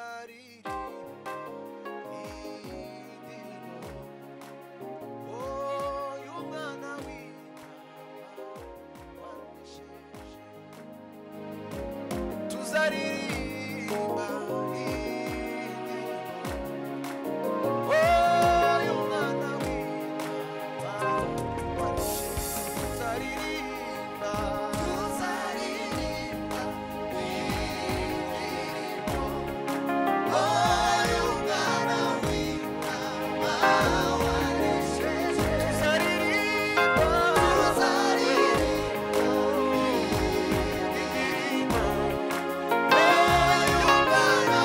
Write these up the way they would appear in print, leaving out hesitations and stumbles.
Tuzaririmba indirimbo, oh, y'umwana w'intama wanesheje. Tuzaririmba indirimbo, oh, y'umwana w'intama wanesheje. Tuzaririmba, tuzaririmba indirimbo, oh, y'umwana w'intama wanesheje. Tuzaririmba, tuzaririmba indirimbo, oh, y'umwana.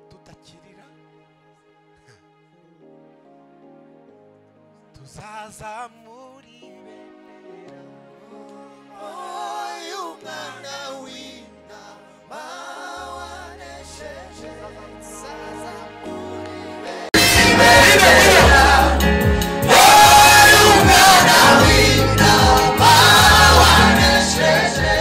Tutakirira tuzazamura ibendera Umwana w'intama wanesheje tuzazamura ibendera Umwana w'intama wanesheje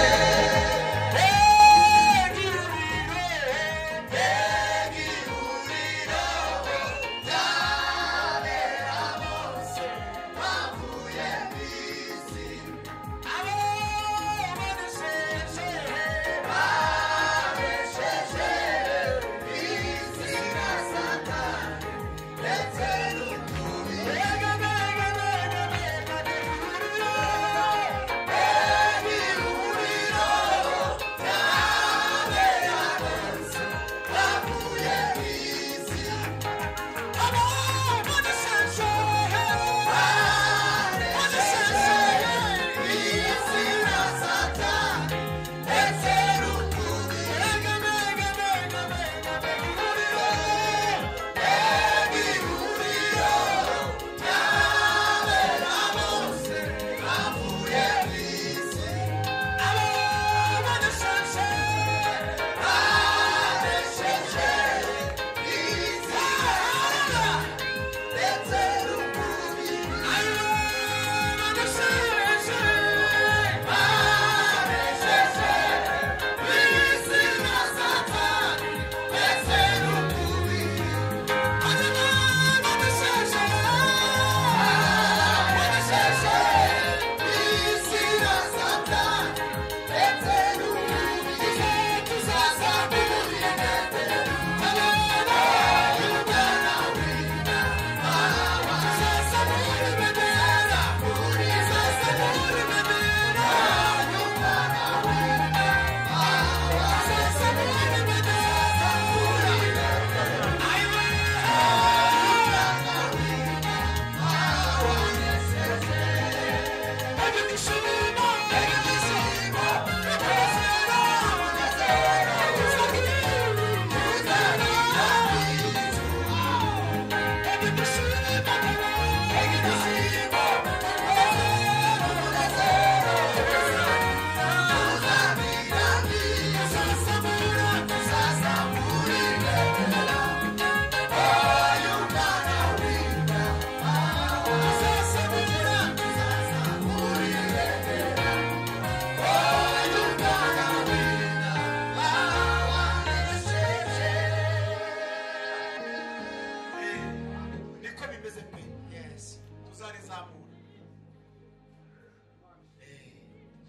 Niko bimeze pe. Yes. Tuzarizamura.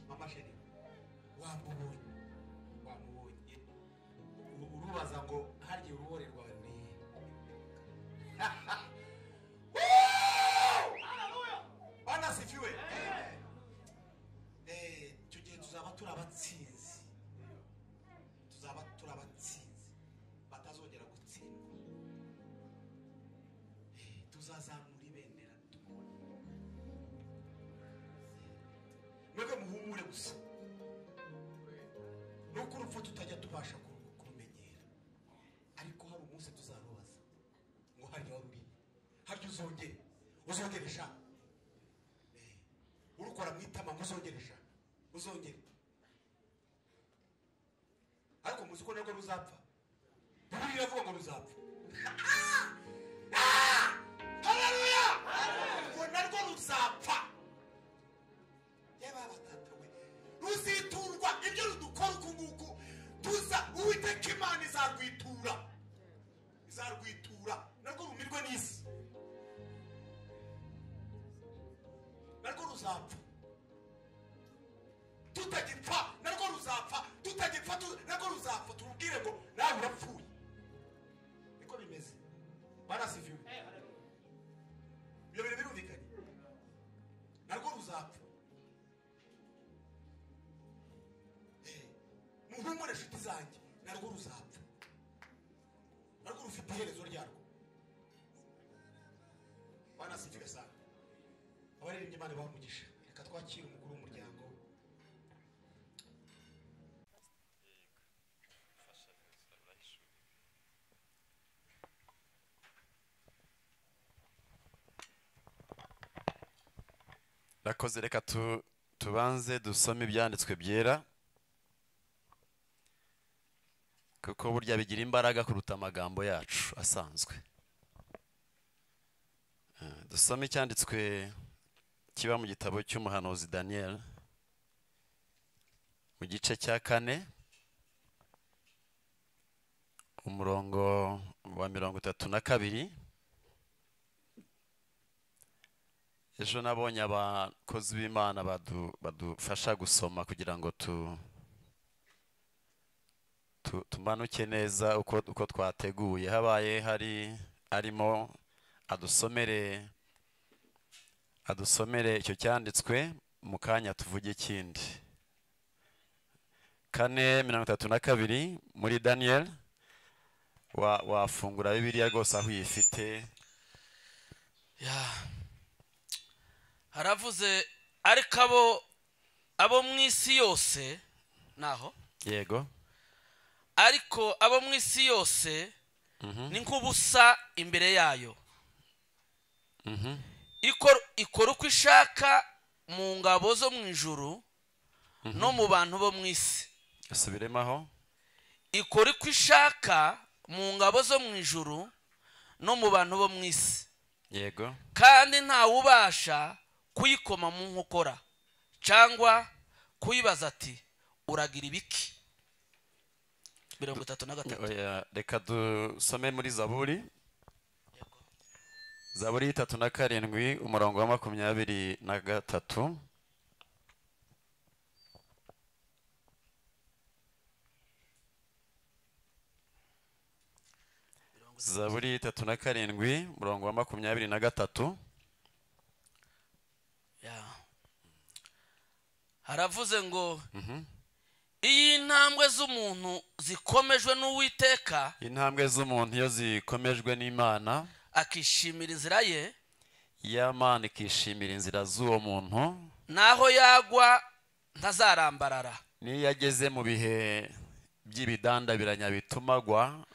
Mama Sheri wamubonye wamubonye urubaza ngo harya uruhore rwawe ni. Bwana asifiwe. Icyo gihe tuzaba turi abatsinzi, tuzaba turi abatsinzi batazongera gutsindwa. Tuzazamura ibendera tumubona. Mwebwe muhumure gusa, nuko urupfu tutajya tubasha kurumenyera, ariko hari umunsi tuzarubaza ngo harya wari uri, harya uzongere uzongere sha, urukora mu itama ngo uzongere sha, uzongere. Ariko muzi ko narwo ruzapfa. Bibiliya iravuga ngo ruzapfa. Haleluya! Ngo narwo ruzapfa. Yaba batata we, ruziturwa ibyo rudukora uku nguku, tuza Uwiteka Imana izarwitura, izarwitura narwo rumirwe n'isi, narwo ruzapfa. Tutagipfa narwo ruzapfa, tutagipfa narwo ruzapfa. Turubwire ngo nawe urapfuye. Niko bimeze. Bwana asifiwe. Ibyo bintu birumvikanye. Narwo ruzapfa. Muhumure inshuti zanjye, narwo ruzapfa, narwo rufite iherezo ryarwo. Bwana asifiwe sana. Abaririmbyi Imana ibahe umugisha. Reka twakire umukuru w'umuryango. Rakoze, reka tubanze dusome ibyanditswe byera, kuko burya bigira imbaraga kuruta amagambo yacu asanzwe. Dusome icyanditswe kiba mu gitabo cy'umuhanuzi Daniel mu gice cya 4 umurongo wa 32. Ejo nabonye abakozi b'Imana badufasha gusoma kugira ngo tumanuke neza uko twateguye. Habaye hari arimo adusomere icyo cyanditswe, mu kanya tuvuge ikindi. 4:32 muri Daniel. Wafungura Bibiliya rwose aho uyifite. Haravuze ariko abo mu isi yose naho. Yego. Ariko abo mu isi yose ni nk'ubusa imbere yayo. Ikora uko ishaka mu ngabo zo mu ijuru no mu bantu bo mu isi. Asubiremo aho. Ikora uko ishaka mu ngabo zo mu ijuru no mu bantu bo mu isi. Yego. Kandi nta wubasha kuyikoma mu nkokora cyangwa kuyibaza ati uragira ibiki. 33. Reka dusome muri Zaburi. Zaburi 37 umurongo wa 23. Zaburi 37 umurongo wa 23. Haravuze ngo iyi intambwe z'umuntu zikomejwe n'Uwiteka, intambwe z'umuntu iyo zikomejwe n'Imana, akishimira inzira ye, y'Imana ikishimira inzira z'uwo muntu, naho yagwa ntazarambarara. Niyo yageze mu bihe by'ibidandabiranya bitumagwa,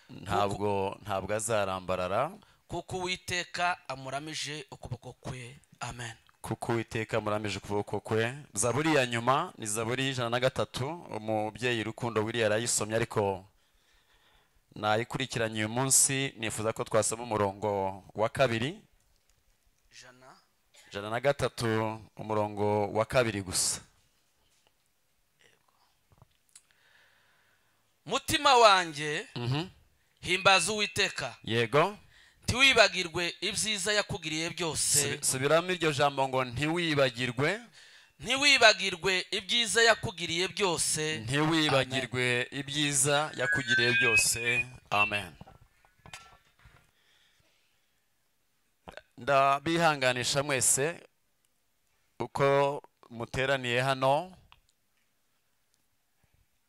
ntabwo azarambarara, kuko Uwiteka amuramije ukuboko kwe. Amen. Kuko Uwiteka amuramije ukuboko kwe. Zaburi ya nyuma ni Zaburi 103. Umubyeyi Rukundo Willy yarayisomye, ariko nayikurikiranye uyu munsi. Nifuza ko twasoma umurongo wa 2. 103 umurongo wa 2 gusa. Mutima wanjye himbaza Uwiteka. Yego. Ntiwibagirwe ibyiza yakugiriye byose. Subiramo iryo jambo ngo ntiwibagirwe. Ntiwibagirwe ibyiza yakugiriye byose. Ntiwibagirwe ibyiza yakugiriye byose. Amen. Ndabihanganisha mwese uko muteraniye hano.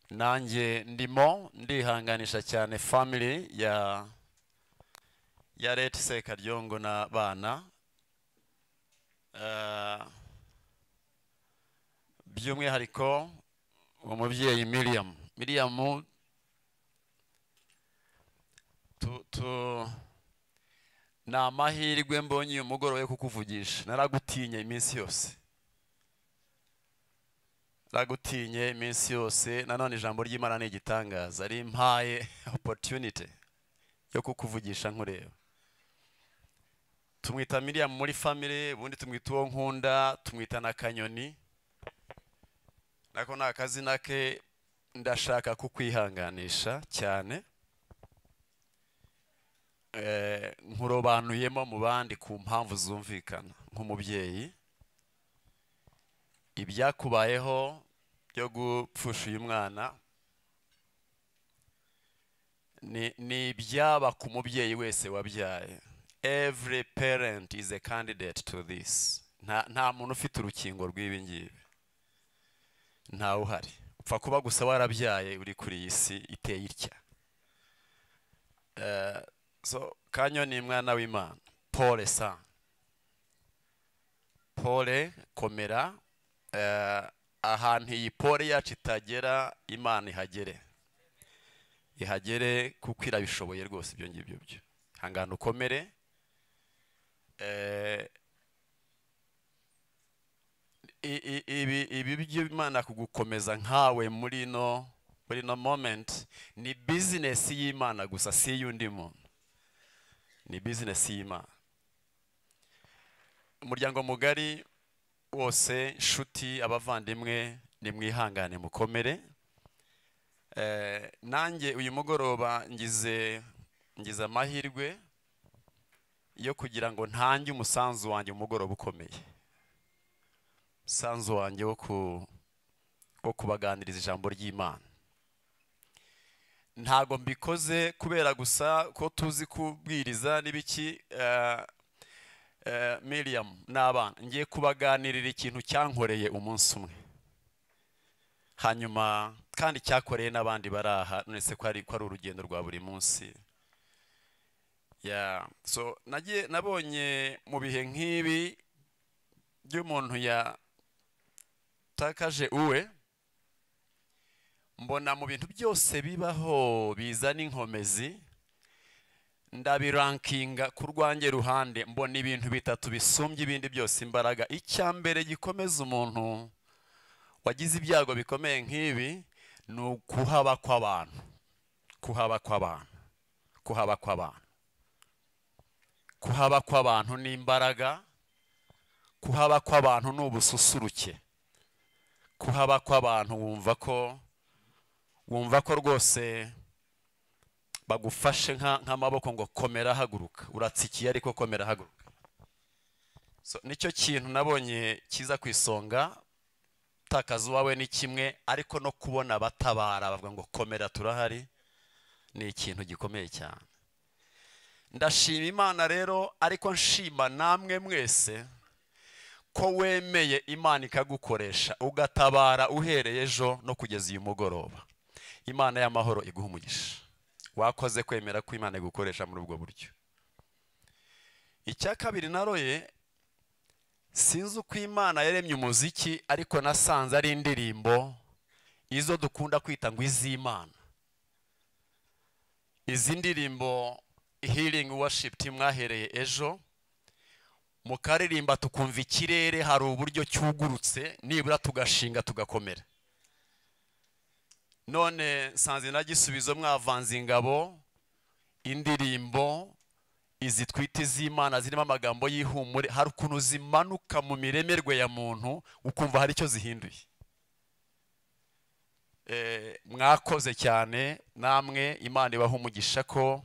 Nanjye ndimo ndihanganisha cyane family ya Leti Sekaryongo na bana, by'umwihariko umubyeyi Miriam. Miriam ni amahirwe mbonye uyu mugoroba yo kukuvugisha. Naragutinye iminsi yose, naragutinye iminsi yose. Nanone ijambo ry'Imana ni igitangaza, rimpaye opportunity yo kukuvugisha nkureba. Tumwita Miriam muri family, ubundi tumwita uwo nkunda, tumwita na Kanyoni, nako ni akazina ke. Ndashaka kukwihanganisha cyane, nkurobanuyemo mu bandi ku mpamvu zumvikana nk'umubyeyi. Ibyakubayeho byo gupfusha uyu mwana ni ibyaba ku mubyeyi wese wabyaye. Every parent is a candidate to this. Nta muntu ufite urukingo rw'ibi ngibi, ntawe uhari. Upfa kuba gusa warabyaye uri kuri iyi si iteye itya. So Kanyoni mwana w'Imana, pole sa, pole, komera. Ahantu iyi pole yacu itagera, Imana ihagere, ihagere kuko irabishoboye rwose ibyo ngibyo byo. Hangana ukomere. Ibi by'Imana kugukomeza nkawe muri no moment ni business y'Imana gusa, si y'undi muntu, ni business y'Imana. Umuryango mugari wose, inshuti, abavandimwe, nimwihangane mukomere. Nanjye uyu mugoroba ngize amahirwe yo kugira ngo ntange umusanzu wanjye umugoroba ukomeye, umusanzu wanjye wo kubaganiriza ijambo ry'Imana. Ntago mbikoze kubera gusa ko tuzi kubwiriza n'ibiki. Miriam n'abana, ngiye kubaganirira ikintu cyankoreye umunsi umwe, hanyuma kandi cyakoreye n'abandi baraha, nonese ko ari urugendo rwa buri munsi. So nabonye mu bihe nk'ibi by'umuntu yatakaje uwe, mbona mu bintu byose bibaho bizana inkomezi, ndabirankinga ku rwanjye ruhande, mbona ibintu bitatu bisumbye ibindi byose imbaraga. Icya mbere gikomeza umuntu wagize ibyago bikomeye nk'ibi ni ukuhaba kw'abantu, kuhaba kw'abantu, kuhaba kw'abantu, kuhaba kw'abantu ni imbaraga, kuhaba kw'abantu ni ubususuruke, kuhaba kw'abantu wumva ko rwose bagufashe nk'amaboko ngo komera haguruka, uratsikiye ariko komera haguruka. So nicyo kintu nabonye kiza ku isonga. Takaza uwawe ni kimwe, ariko no kubona abatabara bavuga ngo komera turahari ni ikintu gikomeye cyane. Ndashima Imana rero, ariko nshima namwe mwese ko wemeye Imana ikagukoresha ugatabara uhereye ejo no kugeza uyu mugoroba. Imana y'amahoro iguha umugisha. Wakoze kwemera ko Imana igukoresha muri ubwo buryo. Icya kabiri naroye, sinzi uko Imana yaremye umuziki, ariko nasanze ari indirimbo izo dukunda kwita ngo iz'Imana. Izi ndirimbo Healing Worship Team mwahereye ejo mukaririmba tukumva ikirere hari uburyo cyugurutse, nibura tugashinga tugakomera. None nsanze na Gisubizo mwavanze ingabo, indirimbo izi twita iz'Imana zirimo amagambo y'ihumure, hari ukuntu zimanuka mu miremerwe ya muntu ukumva hari icyo zihinduye. Mwakoze cyane namwe, Imana ibaha umugisha ko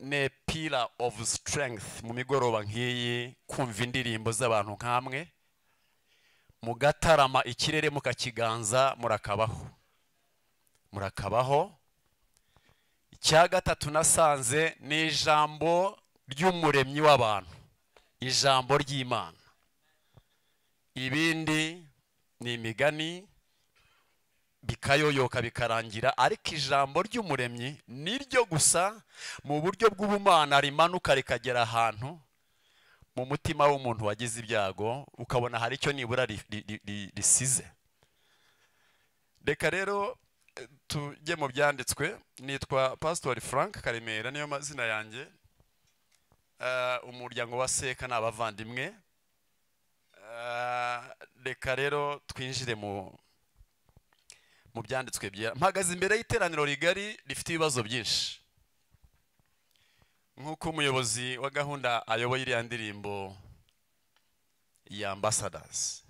ne pillar of strength mu migoroba nk'iyi, kumva indirimbo z'abantu nkamwe mugatarama ikirere mukakiganza, murakabaho, murakabaho. Icya gatatu nasanze ni ijambo ry'umuremyi w'abantu, ijambo ry'Imana. Ibindi ni imigani bikayoyoka bikarangira, ariko ijambo ry'umuremyi niryo gusa mu buryo bw'ubumana rimanuka rikagera ahantu mu mutima w'umuntu wagize ibyago, ukabona hari icyo nibura risize. Reka rero tujye mu byanditswe. Nitwa Pastor Frank Karemera, niyo mazina yanjye. Umuryango wa Seka ni abavandimwe. Reka rero twinjire mu byanditswe byera. Mpagaze imbere y'iteraniro rigari rifite ibibazo byinshi, nk'uko umuyobozi wa gahunda ayoboye iriya ndirimbo ya Ambassadors.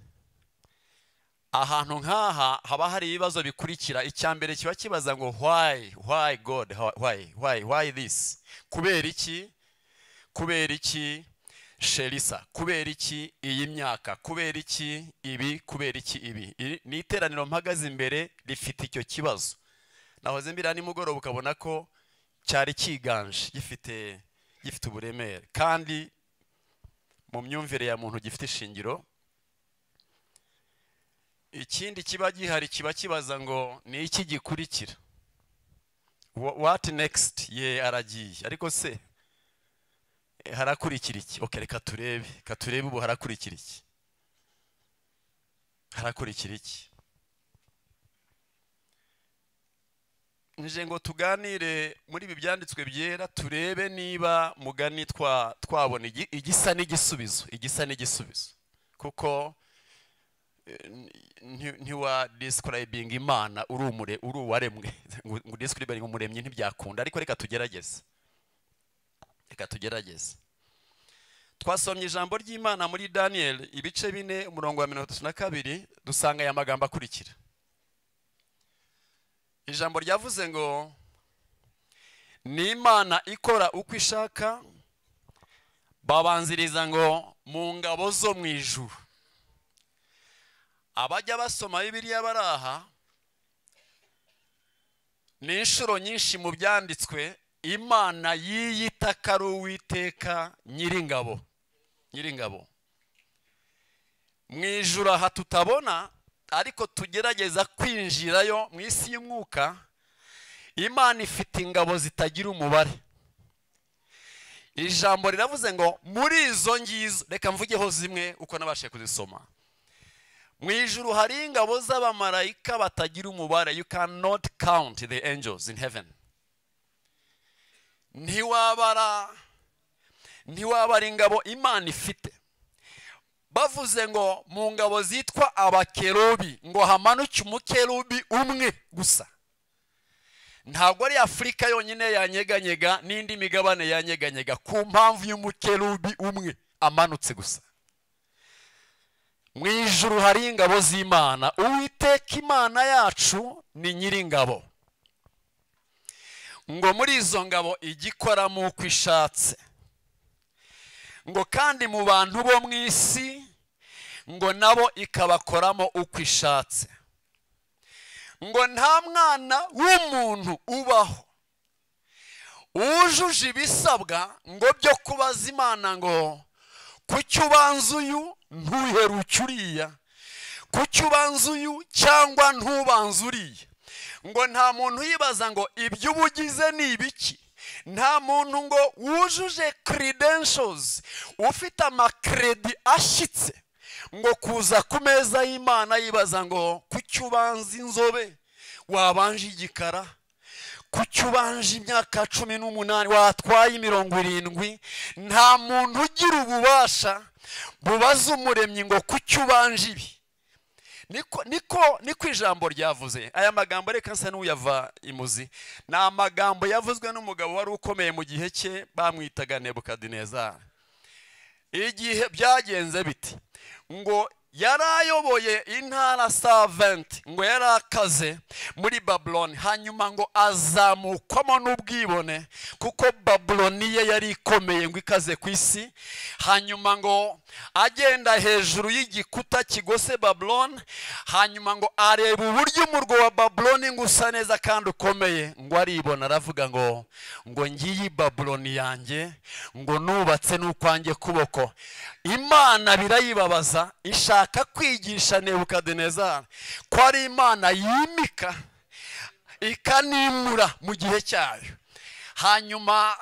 Ahantu nk'aha haba hari ibibazo bikurikira. Icya mbere kiba kibaza ngo why God, why this? Kubera iki? Kubera iki Sherisa? Kubera iki iyi myaka? Kubera iki ibi? Kubera iki ibi? Ni iteraniro mpagaze imbere rifite icyo kibazo. Nahoze mbira nimugoroba ukabona ko cyari kiganje, gifite uburemere, kandi mu myumvire ya muntu gifite ishingiro. Ikindi kiba gihari kiba kibaza ngo ni iki gikurikira, what next? Ye aragiye, ariko se harakurikira iki? Okay, reka turebe ubu harakurikira iki, harakurikira iki. Nje ngo tuganire muri ibi byanditswe byera, turebe niba mugani twabona igisa n'igisubizo, igisa n'igisubizo, kuko Ntiwa describing Imana uri umure, uri uwaremwe ngo describing umuremyi ntibyakunda, ariko reka tugerageze, reka tugerageze. Twasomye ijambo ry'Imana muri Daniel ibice 4 umurongo wa 32, dusanga aya magambo akurikira. Ijambo ryavuze ngo ni Imana ikora uko ishaka, babanziriza ngo mu ngabo zo mu ijuru. Abajya basoma Bibiliya baraha, ni inshuro nyinshi mu byanditswe Imana yiyita ko ari Uwiteka nyiringabo, nyiringabo. Mu ijuru aha tutabona, ariko tugerageza kwinjirayo mu isi y'umwuka, Imana ifite ingabo zitagira umubare. Ijambo riravuze ngo muri izo ngizo, reka mvugeho zimwe uko nabashije kuzisoma. Mu ijuru hari ingabo z'abamarayika batagira umubare. You cannot count the angels in heaven. Ntiwabara ingabo Imana ifite. Bavuze ngo mu ngabo zitwa abakerubi, ngo hamanuke umukerubi umwe gusa. Ntabwo ari Afurika yonyine yanyeganyega, n'indi migabane yanyeganyega ku mpamvu y'umukerubi umwe amanutse gusa. Mu ijuru hari ingabo z'Imana. Uwiteka Imana yacu ni nyiringabo. Ngo muri izo ngabo igikoramo uko ishatse. Ngo kandi mu bantu bo mu isi ngo nabo ikabakoramo uko ishatse. Ngo nta mwana w'umuntu ubaho wujuje ibisabwa ngo byo kubaza Imana ngo kuki ubanza uyu ntuheruke uriya, kuki ubanza uyu cyangwa ntubanze uriya. Ngo nta muntu uyibaza ngo ibyo ubugize ni ibiki. Nta muntu ngo wujuje credentials, ufite amakredi ashyitse ngo kuza ku meza y'Imana yibaza ngo kuki ubanza inzobe wabanje igikara, kuki ubanje imyaka 18 watwaye 70. Nta muntu ugira ububasha bubaza umuremyi ngo kuki ubanje ibi. Niko ijambo ryavuze. Aya magambo reka nsa n'uyava imuzi. Ni amagambo yavuzwe n'umugabo wari ukomeye mu gihe cye, bamwitaga Nebukadinezari. Igihe byagenze biti ngo yarayoboye intara 70, ngo yarakaze muri Babylon, hanyuma ngo azamukwamo n'ubwibone kuko Babylon ye yari ikomeye ngo ikaze ku isi. Hanyuma ngo agenda hejuru y'igikuta kigose Babylon, hanyuma ngo areba uburyo umurwa wa Babylon ngo usa neza kandi ukomeye, ngo aribona aravuga ngo ngiyi Babylon yanjye, ngo nubatse n'ukwanjye kuboko. Imana birayibabaza, ishaka kwigisha Nebukadinezari ko ari Imana yimika ikanimura mu gihe cyayo. Hanyuma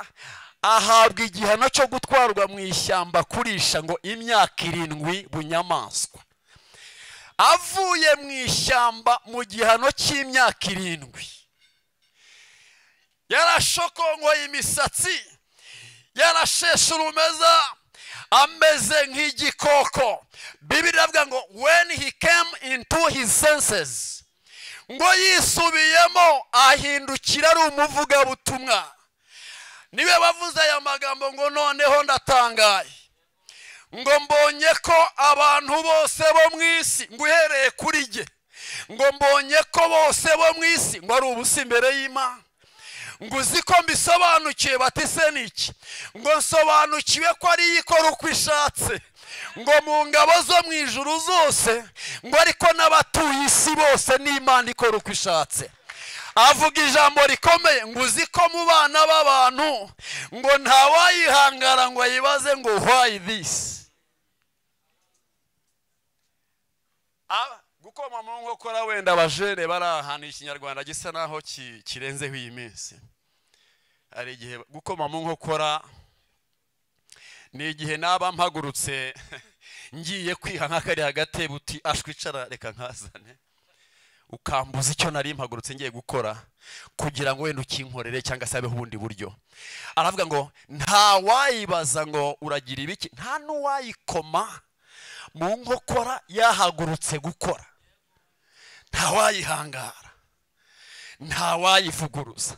ahabwa igihano cyo gutwarwa mu ishyamba kurisha ngo imyaka 7 bunyamaswa. Avuye mu ishyamba mu gihano cy'imyaka 7, yarashokongoye imisatsi, yarasheshe urumeza, ameze nk'igikoko. Bibiliya iravuga ngo when he came into his senses, ngo yisubiyemo ahindukira ari umuvugabutumwa. Niwe wavuze aya magambo ngo noneho ndatangaye, ngo mbonye ko abantu bose bo mu isi, ngo uhereye kuri jye, ngo mbonye ko bose bo mu isi ngo ari ubusa imbere y'Imana. Ngo uzi ko mbisobanukiwe, bati se ni iki? Ngo nsobanukiwe ko ari ikora uko ishatse, ngo mu ngabo zo mu ijuru zose, ngo ariko n'abatuye isi bose n'Imana ikora uko ishatse. Avuga ijambo rikomeye ngo uzi ko mu bana b'abantu ngo ntawayihangara ngo ayibaze ngo why this. Gukoma mu nkokora wenda abajene bari ahantu ikinyarwanda gisa naho kirenzeho iyi minsi. Hari igihe gukoma mu nkokora ni igihe naba mpagurutse ngiye kwiha nk'akari agatebe uti ashwicara reka nkazane, ukambuza icyo nari mpagurutse ngiye gukora kugira ngo wenda ukinkorere cyangwa se abeho ubundi buryo. Aravuga ngo nta wayibaza ngo uragira ibiki, nta n'uwayikoma mu nkokora yahagurutse gukora, ntawayihangara, ntawayivuguruza,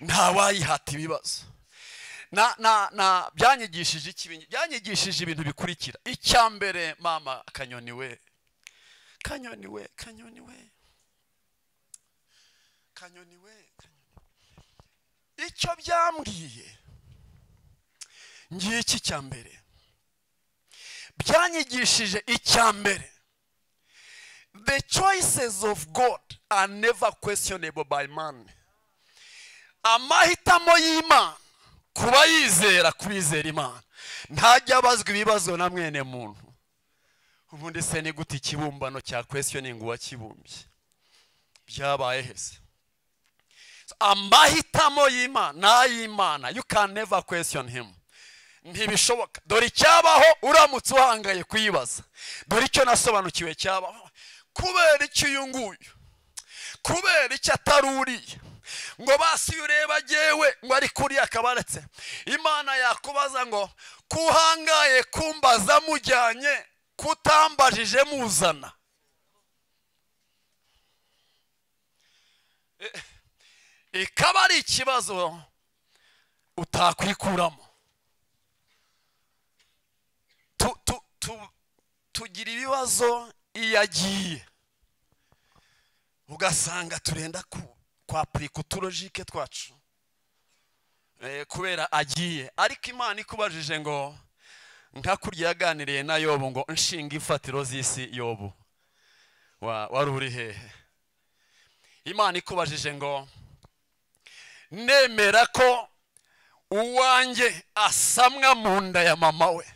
ntawayihata ibibazo. Na byanyigishije iki? Byanyigishije ibintu bikurikira. Icya mbere, mama Kanyoni we, Kanyoni we, Kanyoni we, Kanyoni we, icyo byambwiye ngiki cya mbere byanyigishije, icya mbere, the choices of God are never questionable by man. Amahitamo y'Imana kuba yizera, kubizera Imana, ntajya abazwa ibibazo na mwene muntu. Ubundi se ni gute ikibumbano cya questioning uwakibumbye? Byabaye hese? Amahitamo y'Imana n'ay'Imana, you can never question him, ntibishoboka. Dore icyabaho uramutse uhangaye kuyibaza, dore icyo nasobanukiwe cyabaho: kubera icyo uyu nguyu, kubera icyo atari uriya, ngo basi iyo ureba agewe ngo ari kuriya akabaretse, Imana yakubaza ngo kuhangaye kumbaza mujyanye, kutambajije muzana, ikaba ari ikibazo utakwikuramo. Tugira ibibazo iyo agiye, ugasanga turenda kwapurika uturojike twacu kubera agiye. Ariko Imana ikubajije ngo nka kurya yaganiriye na Yobu ngo nshinga imfatiro z'isi, Yobu wari uri hehe? Imana ikubajije ngo nemera ko uwanjye asamwa mu nda ya mama we,